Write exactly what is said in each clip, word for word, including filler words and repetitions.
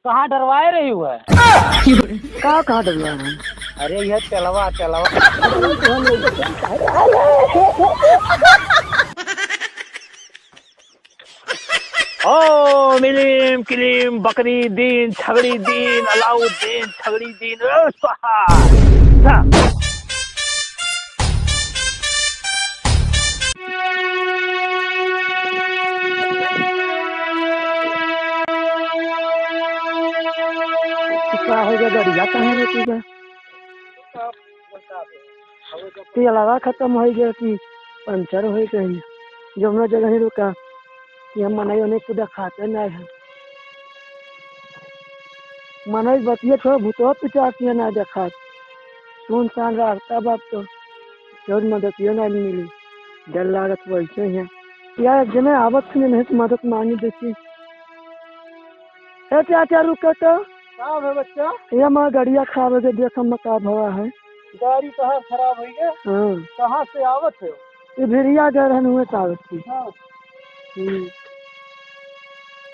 कहाँ डरवाए रही हुआ है? का कहाँ डरवाए रहे? अरे, यह तेलवा, तेलवा। ओम इलीम किलीम बकरी दीन छगड़ी दीन अलाउद्दीन छगड़ी दीन, ओ स्वाहा। हाँ। का हो गया, गड़िया कहाँ रहती बा? तेलवा खतम होइ गया कि पंचर होइ गई। जौना जगह ही रुका कि हम मनई ओने के देखाते नाहीं है। मनई बतिया छोड़, भूतवा पिचास में नाहीं देखात। सुनसान रास्ता बाप तो, केहू मदतियो नाहीं मिली। डर लागत वैसे ही है। यार, एक जने आवत थे, नहीं तो मदद मांगी देती। ए चाचा, रुको तो। का है बच्चा? ये हमार गड़िया खराब है, देख हम का भवा है। गाड़ी तोहार खराब होइ गया? हाँ। कहाँ से आवत है? ये भिरिया गए रहन हुए सावत की। हाँ। हम्म।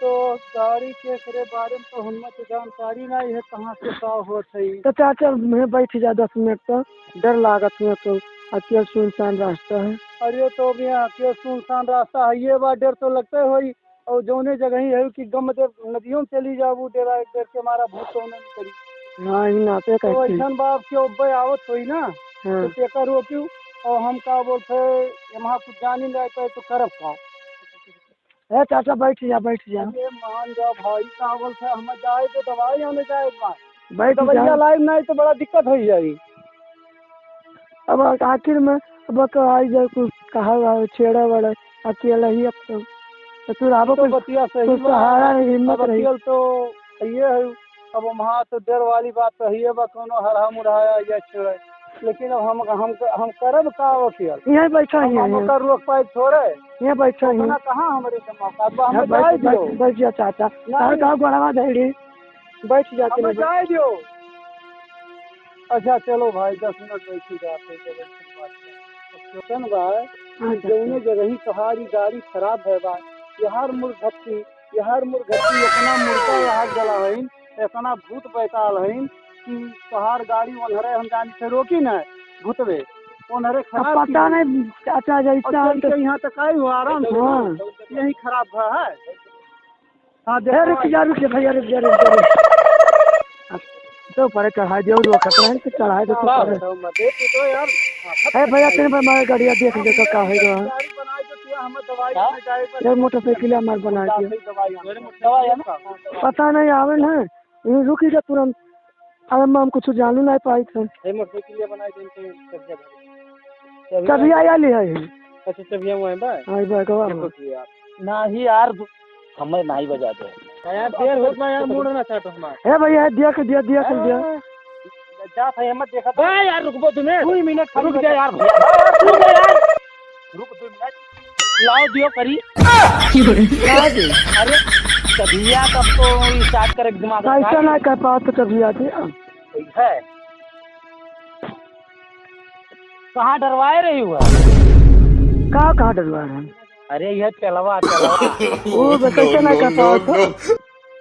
तो गाड़ी के एकरे बारे में तो हमने तो जानकारी नहीं है, कहाँ से का होत है। तो चाचा, मैं बैठ जा दस मिनट तो, डर लागत हुए तो, अकेल सुनसान रास्ता है। अरे तो अब यहाँ अकेल सुनसान रास्ता है, ये बात डर तो लगते होई। और जौने जगह ही है कि गम दे नदियों में चली जाबू, डेरा एक डर के मारा भूत तो नहीं करी। हाँ, ही नाते तो कहती। ऐसन बाप के ओब्बे आवत होई ना, हाँ। तो तेकर रोक्यू। और हम का बोलते, यहाँ कुछ जानी नहीं पाए तो करब का? ए चाचा, बैठ जा, बैठ जा। अरे मान जा भाई, का बोलते, हम जाए तो दवाई आने जाए एक बार। बैठ दवाइया जा। लाइब नहीं तो बड़ा दिक्कत होइ जाई। अब आखिर में अब तो आई जाए कुछ कहा हुआ है, छेड़ा वाला, अकेला ही अब तो, तो तू रहबो तो कुछ, बतिया सही कुछ बा। सहारा नहीं, हिम्मत अब रही। अकेल तो ये है, अब वहाँ तो डर वाली बात तो है बा, कोनो हरहा मुरहा या छेड़ा, लेकिन अब हम, हम, हम करब का अकेल? यहीं बैठा हम, ही है, हम यहीं। ओकर रोक पाए थोड़े। यहीं बैठा ही। उतना कहाँ हमरे से मौका बा, हमें यहाँ बैठ, जाए दियो। बैठ, बैठ जा चाचा। नहीं। कहाँ, कहाँ गोड़वा धैड़ी? बैठ जाते हमें नहीं। जाए दियो। अच्छा, चलो भाई, दस मिनट बैठी जाते, जब ऐसी बात है। अब सोचन बा कि हाँ, जौने जगह ही तोहारी गाड़ी खराब है बा, यार मुर्गत्ती, यार मुर्गत्ती, इतना मुर्दा यार जला हईन, इतना भूत बैताल हईन कि तोहार गाड़ी ओन्हरे हम जानी से रोकी न, भूतवे, ओन्हरे अब खराब पता की। नहीं, चाचा, जैसा और चल है तो के यहाँ तक आई हो आराम से, हाँ। यही खराब हुआ है। हाँ, ए, देखो। रुक जा, रुक जा भैया, रुक जा, रुक जा, रुक जा। अब तो ऊपर चढ़ा दियो, वो खतरा है, तो चढ़ा दे, तो वाह, ऊपर। तो मत दे, तू तो यार, ए, भैया, तेरे पर हमारे गाड़िया देख, देखो, का है, का है। गाड़ी बनाई तो तू हमें दवाई का? लेने जाए, बस। यार, मोटरसाइकिल हमारे बना दिया। दवाई आने। दवाई है ना? पता नहीं, आवे ना, ये रुकी जा तुरंत। अरे, हम कुछ जानू नहीं पाई थे। ए, मोटरसाइकिल बनाई दे, इनके कब्जा कर। चाबी आया ले है। अच्छा, चाबिया वहीं बा? हाँ, बा, गवा देखो बा। कि यार। नाही यार, दु-, हमें नाही बजा दे। यार, देर होत बा यार, मूड ना चाटो हमार। ए भैया, दिया के दिया, दिया के दिया। हाँ, जा भाई, मत देखा। ए यार, रुकबो दो मिनट। दो मिनट खाली रुक जा बजा। यार भैया। रुक जा यार। रुक दो मिनट। लाओ दियो करी। का दे? अरे, तभिया तब तो स्टार्ट करे के दिमाग कैसा है। ना कर पाओ तो तभिया दे। है। कहाँ डरवाए रही हुआ? का, कहाँ डरवाए रहे? अरे, यह चलवा, चलवा। वो बस ऐसे ना कर पाओ तो।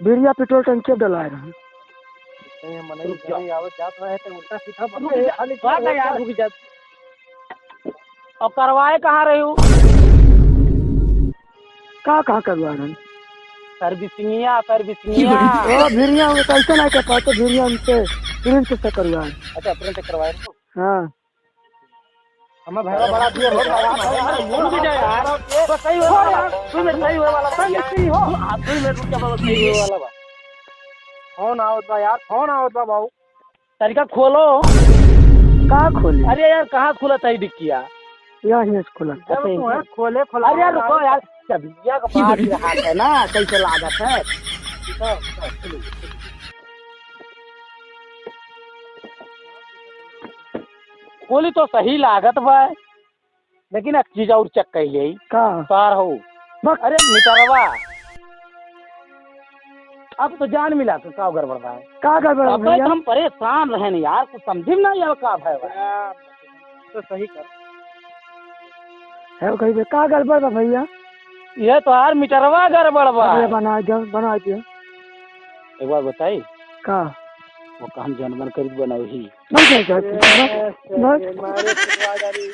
बीड़िया पेट्रोल टंकी डलाए रहे। ए, मनई रुक जा। घरे आवत जात रहे तो उल्टा सीधा रुक बोले, जा। खाली बात है यार, रुक जा। और करवाए कहाँ रहे हो? का, का करवा रहे हैं? सर्विसिंगिया, सर्विसिंगिया। ओ, भिरिया, वो कैसे ना कर पाते, भिरिया उनसे, प्रिंस से करवा रहे हैं। अच्छा, प्रिंस से करवाए रहे हो? हाँ। हमें भैया बड़ा दिया हो, रुक जा यार। बस सही हो यार, तू में सही होए वाला, सही हो। आप दो मिनट रुक जा, बस सही होए वाला बा। फोन आवत बा यार, फोन आवत बा बाबू। तरीका खोलो। का खोली? अरे यार, कहाँ खुलत है डिक्किया? यहीं से खुलत है। जब तू है, खोले, खोला अरे यार, रुको यार, चबिया का बात ये हाथ है ना, कैसे लागत है? खोली तो सही लागत बा। लेकिन एक चीज और चेक कर ले। का? तार हो। बक- अरे मीटरवा। अब तो जान मिला तो का गड़बड़ बा? का गड़बड़ बा अब भैया? तो हम परेशान रहन यार, कुछ समझी में नहीं आवे का भय बा। यार, तो सही कर। है कहीं पे का गड़बड़ बा भैया? ये तो यार मीटरवा गड़बड़ बा। अरे बना दो, बना दो। एक बार बताई? का? वो काम जौन मन करी बनाओ ही। नहीं, नहीं, नहीं, ए, नहीं, नहीं। मारे फुटवा डाली।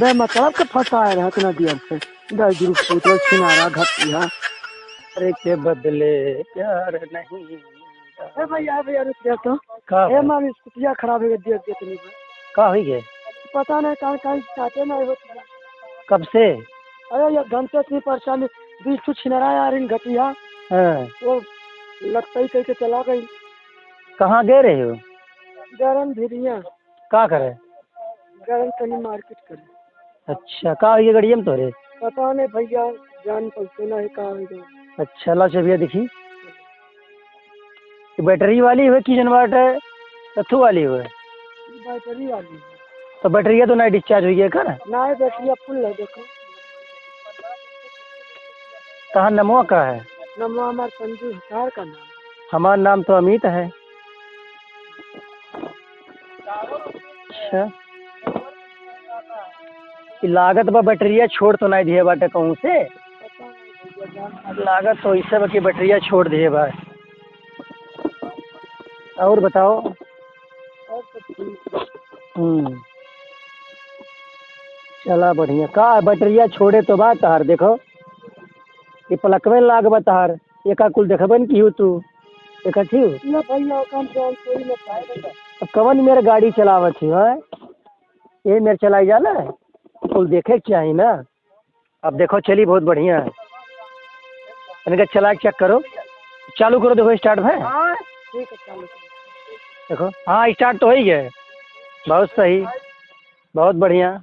बेमतलब के फंसाए रहा इतना देर से। दस ग्रुप पूछो, छिनारा, घटिया। अरे के बदले प्यार नहीं। ए भैया, भैया, रुक जा तो। का ए भाई? मामी, स्कूटिया खराब है, दिया, दिया तनी। का होई गे? पता नहीं, कहाँ, कहाँ स्टार्टे नहीं होती है। कब से? अरे, ये घंटे से परेशानी, बीस ठो छिनरा यार इन घटिया। हाँ। वो लटकाई करके चला गई। कहाँ गए रहे हो? गरम भिरिया। का करे? गरम तनी मार्केट करे। अच्छा, का होई गे गड़िया में तोरे? पता नहीं भैया, जान पहचान है का होई गे। अच्छा, ला चाबिया देखी। ये बैटरी वाली है कि जन बाटे तथु वाली है? बैटरी वाली है। तो बैटरिया तो नहीं डिस्चार्ज होई गे का? नहीं, बैटरिया फुल है, देखो। तहार नमवा का है? नमवा हमार संजू है, तहार का नाम? हमार नाम तो अमित है। अच्छा। ई लागत बा बैटरिया छोड़ तो नाई दिहे बाटे कहूँ से। लागत तो ऐसे बा कि बैटरिया छोड़ दिहे बा। और बताओ। हम्म। चला बढ़िया। का बैटरिया छोड़े तो बा तहार, देखो। ई पलकवे लाग बा तहार। एका कुल देखबे न किहू तू। देखत हिउ? ना भैया, काम जान कोई ना पाए। अब कवन मेर गाड़ी चलावत हिउ, हैं? ये मेर चलाई जाला? कुल देखे के चाही ना। अब देखो, चली बहुत बढ़िया है। इनका चला के चेक करो, चालू करो, देखो स्टार्ट है। हाँ, ठीक है, चालू करो। देखो, हाँ, स्टार्ट तो हो ही गए। बहुत सही, बहुत बढ़िया।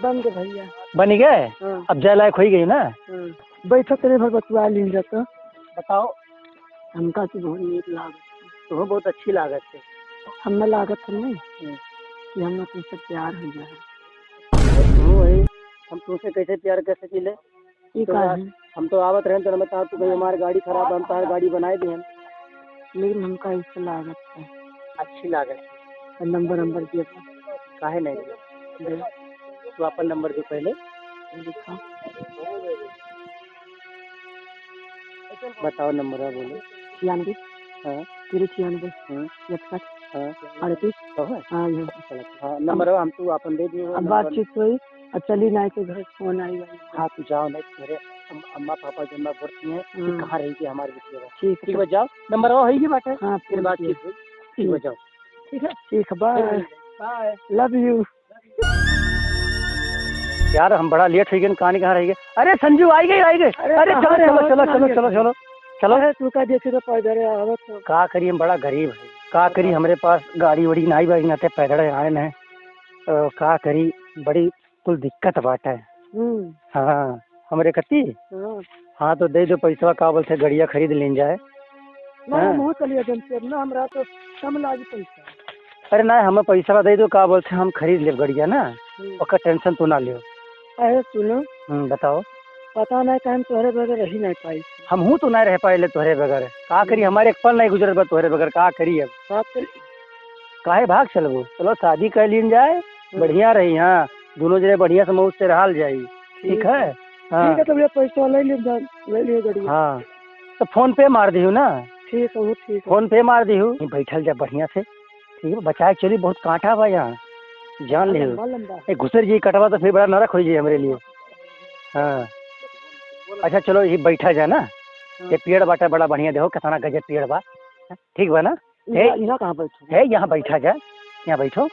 बन गए भैया। बनी गए? हाँ। अब जाए लायक होई गई ना? हाँ। बैठो, तनी भर बतुआ लीन जाता। बताओ। हमका तो बहुत नीक लागत। तुहो बहुत अच्छी लागत है। हमें लागत है नहीं हम्म। कि हम तुमसे प्यार हो जाए। तुहो है, हम तुमसे कैसे प्यार कर सकीले? ई तो का यार, है? हम तो आवत रहन तो हमें कहा तू कहीं हमारी गाड़ी खराब है, हम तार गाड़ी बनाए दिहन। लेकिन हमका ऐसे लागत है। अच्छी लागत है। तो नंबर, नंबर दिए। काहे नहीं दिए? दे। तू अपन नंबर दे पहले। लिखा। बताओ नंबर बोलो। छियानवे। हाँ। जीरो छियानवे। हाँ। इकसठ। हाँ। अड़तीस। तो है? हाँ, ये। चलो, हाँ, नंबर हम तू अपन दे दिए, अब नंबर। बातचीत हुई। अच्छा, ली ना के घर फोन आई भाई। हाँ, तू जाओ, नहीं तो मेरे अम-, अम्मा पापा जब मैं बोलती हैं कि हम्म। कहाँ रही थी हमारी बिटिया? ठीक है, ठीक तो बा, जाओ, नंबर वो है ही बात है, हाँ, फिर फोन बातचीत किया। हुई। ठीक बा, ठीक। जाओ। ठीक है? ठीक, बाय। बाय। Love you। यार, हम बड़ा लेट हो गए, कहाँ नहीं कहाँ रह गए। अरे संजू, आई गए, आई गए। अरे, अरे, कहाँ चलो, रहे चलो, हो? चलो, चलो, चलो, चलो, चलो। अरे, तू का देखे तो पैदल आवत हो। का करी, हम बड़ा गरीब है, का करी, हमरे पास गाड़ी वाड़ी नाई बा, नाते पैदल आए हैं। तो का करी, बड़ी कुल दिक्कत बाटे। हम्म। हाँ, हमरे कती? हाँ। हाँ, तो दे दो पैसवा, का बोलते, गड़िया खरीद लीन जाए। ना, हाँ। हम हो चलिए जन से, ना, हमरा तो कम लागी पैसा। अरे ना, हमें पैसवा दे दो, का बोलते, हम खरीद लेब गड़िया ना, हम्म। ओकर tension तू ना लियो। अरे सुनो। हम्म, बताओ। पता नहीं, कहीं तोहरे बगैर रही नहीं पाई। हम हूँ तो नहीं रह पाइले तोहरे बगैर। का करी, हम्म। हमारे एक पल नहीं गुजरत बा तोहरे बगैर, का करी अब? बात करी। काहे भाग चलबो? चलो शादी कर लीन जाए, हम्म। बढ़िया रही, हाँ, दोनों जने बढ़िया से मौज से रहल जाई, ठीक ठीक है? है। हाँ। ठीक है, तो भैया पैसा ले लीन जाए, ले लियो गड़िया। हाँ, तो PhonePe मार दियो ना। ठीक है, वो ठीक है। PhonePe मार दियो, बैठल जा बढ़िया से, ठीक है, बचाए के चली, बहुत कांटा बा यहाँ, जान लियो। लंबा, लंबा। ए, घुसर जी कटवा तो फिर बड़ा नरक हो जाए हमरे लिए। हाँ, अच्छा चलो, ये बैठा जा ना, हाँ। ये पेड़ बाटे बड़ा बढ़िया, देखो कितना गजब पेड़ बा, ठीक बा ना? यहाँ, ए, यहाँ कहाँ बैठो? ए, यहाँ बैठा जा, यहाँ बैठो।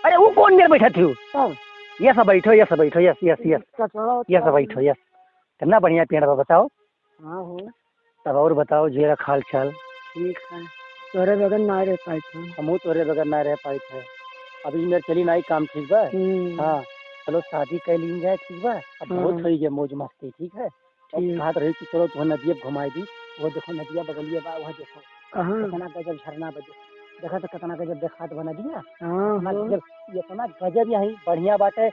अरे, वो कौन मेर बैठा थी? कब? ये सब बैठो, ये सब बैठो, यस, यस, यस। कचरा ये सब उतारो। बैठो, यस। कितना बढ़िया पेड़ बा, बताओ। हाँ हो। तब और बताओ, जेरा हाल चाल। ठीक है। तोरे बगैर ना रह पाई थे। हमहू तोरे बगैर ना रह पाई थे। अभी मेरे चली ना आई काम, ठीक बा? हम्म। हाँ, चलो शादी कर लीन जाए, ठीक बा? अब बहुत हाँ। होई गया मौज मस्ती, ठीक है? अब ठीक। कहत रही कि चलो तुहर नदिया घुमाई दी, वो देखो नदिया बगलिया बा, वहाँ देखो। कहाँ? कितना गजब झरना बा, देखो तो कितना गजब देखात बा नदिया। हाँ, इतना हाँ। गजब, इतना गजब यही बढ़िया बाटे,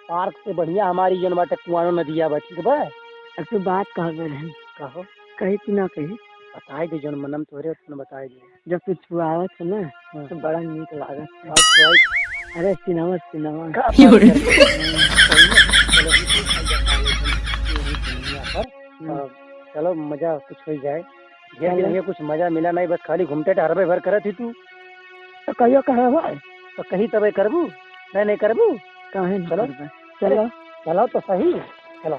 पार्क से बढ़िया हमारी जौन बाटे कुआनो नदिया बा, ठीक बा? अब तू बात कह गए रहे। कहो। कही कि ना कही? बताई दे जौन मनम तोहरे, तुम बताई दे। जब तू छुआवत है ना, हाँ। तो बड़ा नीक लागत है। और छुआई? अरे, सिनवा, सिनवा। का बात करते हैं? सही में? चलो, ये देखा जाए, ये भी दुनिया पर हम्म। अब चलो, मजा कुछ होइ जाए। ये चलो। दिन ये कुछ मजा मिला नहीं, बस खाली घूमते टहरबे भर करत ही तू। तो कहियो कहे हो? तो कही तबे करबू, नहीं, नहीं करबू। काहे न चलो। करबे? चलो। अरे, चलो तो सही, चलो।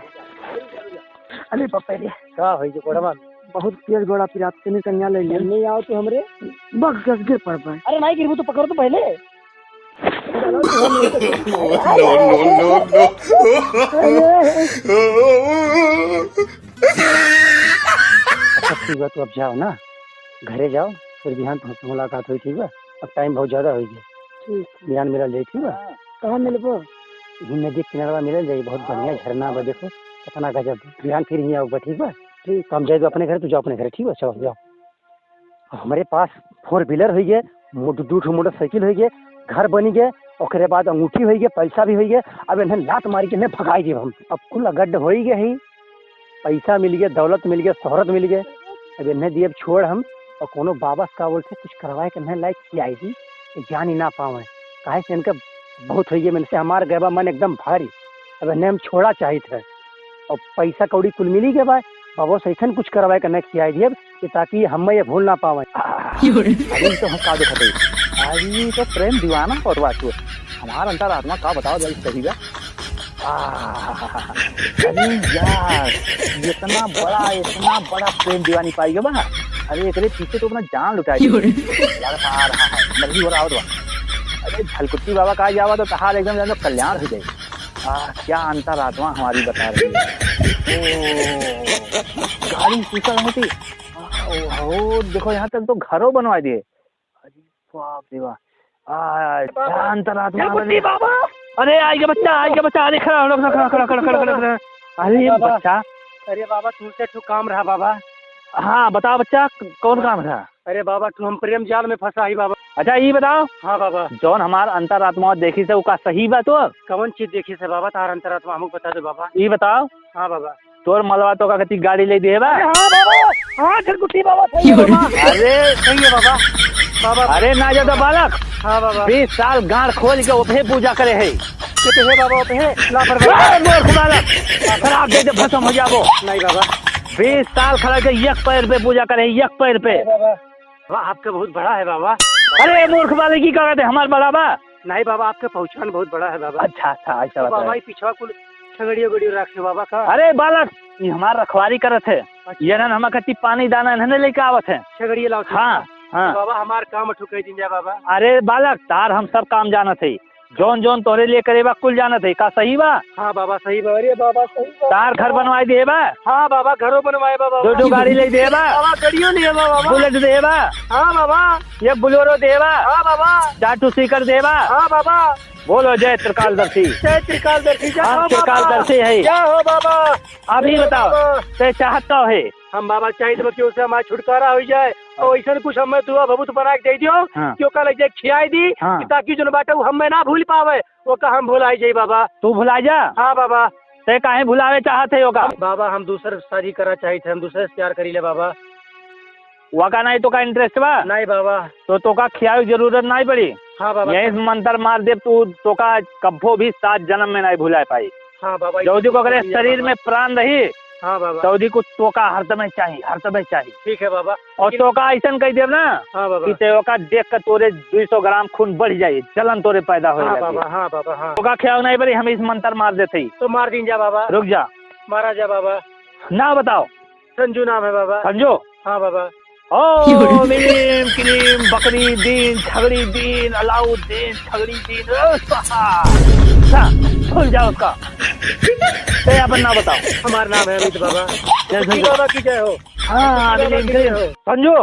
अरे बाप रे। का होई जे गोड़वा में? बहुत तेज गोड़ा पिरात, तनी कनिया ले ले। नहीं आओ तू हमरे। बस, बस, गिर पड़बे। अरे नहीं गिरबू तो पकड़ तो पहले। No, no, no, no। अच्छा ठीक बा, तू अब जाओ ना, घरे जाओ, फिर बिहान तुमसे मुलाकात होई, ठीक बा? अब टाइम बहुत ज्यादा होइ गया। ठीक। बिहान मिलल जाई, ठीक बा? कहाँ मिलबो? यही नदी किनारवा मिलल जाई, बहुत बढ़िया झरना बा, देखो कितना गजब। बिहान फिर यहीं आओ बा, ठीक बा? ठीक। तो हम जाए अपने घर, तू जाओ अपने घर, ठीक बा? चलो जाओ। हमरे पास फोर व्हीलर होइ गए, मो-, दू ठो मोटरसाइकिल होइ गए, घर बनी गए, ओकरे बाद अंगूठी होइ गए, पैसा भी होइ गए। अब इन्हें लात मारी के इन्हें भगाई देब हम। अब कुल गड्ढ होइ गए ही, पैसा मिल गए, दौलत मिल गए, शोहरत मिल गए। अब इन्हें दिए छोड़ हम, और कोनो बाबा से का बोलते कुछ करवाए के इन्हें लायक खियाई दी, ये जान ही ना पावे। काहे से इनका बहुत होइ गए, मन से हमार गए बा मन एकदम भारी। अब इन्हें हम छोड़ा चाहित है। और पैसा कौड़ी कुल मिली गए बा, बाबा से ऐसन कुछ करवाए के नहीं खियाई दिए, कि ताकि हमें ये भूल ना पावे। अरे तो हम का देखत हई? अरे तो प्रेम दीवाना होत बा तू। हमार अंतरात्मा का बताओ भाई, सही बा। आह, अरे यार, इतना बड़ा, इतना बड़ा प्रेम दीवानी पाई गवा। अरे एकरे पीछे तो अपना जान लुटाई दी। लड़का आ रहा है, लड़की हो रहा हो तो। अरे झलकुट्टी बाबा का जावा तो तहार एकदम जानो कल्याण हो जाए। आह, क्या अंतरात्मा हमारी बता रही है। ओ, गाड़ी शीशा नहीं थी। ओ, ओ, देखो यहाँ तक तो घरों बनवा दिए। अरे बाप रे बाप। आ, बाबा। क्या अंतरात्मा क्या बने? बुद्धि बाबा? अरे, आई के बच्चा, आई के बच्चा, अरे, खड़ा, खड़ा, खड़ा। अरे, बाबा। बच्चा। अरे बाबा, तुमसे ठू काम रहा बाबा। हाँ, बताओ बच्चा, कौन काम रहा? अरे बाबा, तू हम प्रेम जाल में फंसा ही बाबा। अच्छा, ई बताओ। हाँ बाबा। जौन हमार अंतरात्मा देखी से, उ का सही बा तो? कौन चीज देखी से बाबा, तार अंतरात्मा हमको बता दे बाबा। ई बताओ। हाँ बाबा। तोर मलवा तो का कती गाड़ी ले दिए बा? अरे हाँ बाबा, हाँ झलकुट्टी बाबा, सही है बाबा। अरे सही है बाबा। बाबा। अरे ना ज्यादा बालक। हाँ बाबा। बीस साल गांड खोल के ओपे पूजा करे है। के पे है बाबा, ओपे है? लापरवाही। अरे मूर्ख बालक, शराब दे दे खत्म हो जाबो। नहीं बाबा। बीस साल खड़ा के एक पैर पे पूजा करे, एक पैर पे। नहीं बाबा। वाह, आपका बहुत बड़ा है बाबा। अरे मूर्ख बालक की कहते हमार बड़ा बा? नहीं बाबा, आपका पहचान बहुत बड़ा है बाबा। अच्छा, अच्छा, ऐसा तो बात बाबा, है। ये पिछवा कुल छगड़ियो गड़ियो रखे बाबा का? अरे बालक, ये हमार रखवारी करत है। अच्छा। ये ना हमार कच्ची पानी दाना इन्हें लेके आवत है। छगड़िए लावत है। हाँ, हाँ। बाबा, हमार काम ठुकाई दिन जा बाबा। अरे बालक, तार हम सब काम जानत है। जौन जौन तोहरे लिए करे बा, कुल जानत है। का सही बा? हाँ बाबा, सही बा। अरे बाबा, सही बा। तार घर बनवाई दिए बा? हाँ बाबा, घरो बनवाए बा बाबा। दो दो गाड़ी ले दिए बा? बाबा, गाड़ियों लिए बा बाबा। बुलेट दिए बा? हाँ बाबा। एक बोलेरो दिए बा? हाँ बाबा। चार ठो सीकर दिए बा? हाँ बाबा। बोलो जय त्रिकालदर्शी। जय त्रिकालदर्शी, जय हाँ, हो बाबा। त्रिकालदर्शी है। जय हो बाबा। अभी जय बताओ, बाबा। ते चाहत का है? हम बाबा चाहित बा कि ओसे हमार छुटकारा होइ जाए। और ऐसन कुछ हमें दुआ भभूत बना के दे दियो हाँ। कि ओका लग जाए खियाई दी हाँ। कि ताकि जौन बाटे उ हमें ना भूल पावे, ओका हम भुलाई जाई बाबा। तू भुलाई जा? हाँ बाबा। ते काहे भुलावे चाहत है ओका? बाबा हम दूसर शादी करा चाहित है, हम दूसरे से प्यार करी ले बाबा। ओका नहीं तोका इंटरेस्ट बा? नहीं बाबा। तो तोका खियावे की जरूरत नहीं पड़ी। हाँ बाबा। यही मंत्र मार देब तू, तोका कब्बो भी सात जन्म में नहीं भुलाए पाई। हाँ बाबा, जौदी को अगर शरीर में प्राण रही, हाँ बाबा। तौदी को तोका हरदमे चाही, हरदमे चाही। ठीक है बाबा। और लेकिन तोका ऐसन कह देब ना हाँ बाबा। कि ते ओका देख के तोरे दुई सौ ग्राम खून बढ़ जाई, जलन तोरे पैदा होए हाँ लगी। बाबा, हाँ बाबा, हाँ। तोका खियावे नहीं पड़ी, हम इस मंत्र मार देते ही। तो मार दीन जा बाबा। रुक जा। मारा जा बाबा। ना बताओ। संजू नाम है बाबा। संजू? हाँ बाबा। ओम इलीम किलीम बकरी दीन छगड़ी दीन अलाउद्दीन छगड़ी दीन, ओ स्वाहा। सा, भूल जाओ उसका। ते अपन नाम बताओ। हमार नाम है अमित बाबा। जय संजू। बाबा की जय हो। हाँ, अमित बाबा की जय हो। संजू,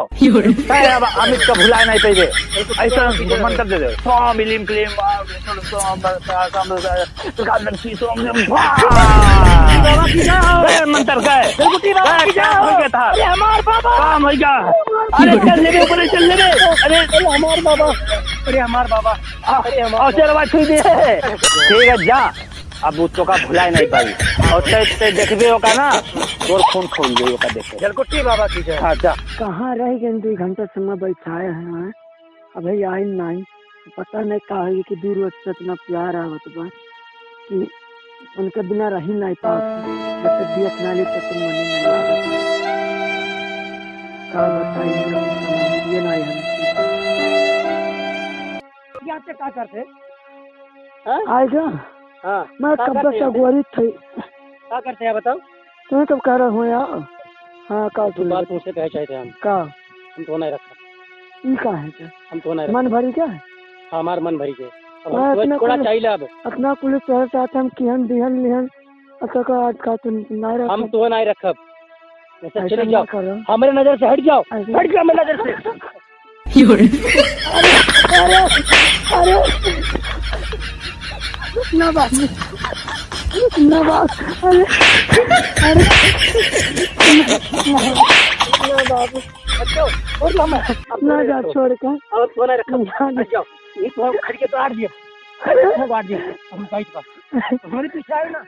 ते अब अमित का भुलाए नहीं पाइबे। ऐसा मंत्र दे दे। स्वाम इलीम क्लीम, वाम, विष्णु, स्वाम, बरसा, स्वाम, बरसा, त्रिकाल दंती, स्वाम, वाह! बाबा की जय हो। ए, मंत्र का है। जलकुटी बाबा ए, की जय काम हो। हो गया था। अरे हमार बाबा। काम हो गया। अरे चल ले बे, ऊपर चल ले बे। अरे, अरे हमार बाबा। अरे हमार बाबा। आ, अरे हमार और बाबा। चल भाई, छुई दे। ठीक है, जा। अब उ तोका भुलाए नहीं पाई। और ते, ते देखबे ओका ना, तोर खून खोल दे ओका देखे। जलकुट्टी बाबा की जय। हाँ, जा। कहाँ रह गए, दो घंटा समय बैठाए हैं, हैं? अबे आइन नाई, पता नहीं का है कि दू रोज से इतना प्यार आवत बा कि उनके बिना रही नाहीं पावत। जब तक दिया ना ले, तब तक मने नाहीं लागत। का बताई, इनका कुछ समझ में नाहीं हम। यहाँ पे का करते? हाँ? आएगा? हाँ। मैं का कब करते से हैं? अगोरित थी। का करते हैं बताओ? तुम्हें कब कह रहा हूँ यार? हाँ, का तू बोल बात रहे? तुमसे कहे चाहते हैं हम। का? हम तो नहीं रखा। ई का है क्या? हम तो नहीं रखा। मन भरी क्या है? हाँ, हमार मन भरी के। अब हाँ, हम तो इतना थोड़ा कुल, चाहिए अब। इतना कुल तोहरे साथ हम किहन दिहन लिहन, अब तक आज का तुम नहीं रखा। हम तो नहीं रखब। ऐसा ऐसा चले ना जाओ। करो। हमारे नजर से हट जाओ। ऐसा हट जाओ मेरे नजर से। अरे, अरे, अरे, ना बाबू, ना बाबू, अरे, अरे, ना बाबू, अच्छा, और ना मैं, ना जा, छोड़ के। और तो नहीं रखा। ना जा। हट जाओ। ये तो हट के तो आड़ दिया। अरे। काट दिया। हम बैठ पा। हमारे पीछे आए ना।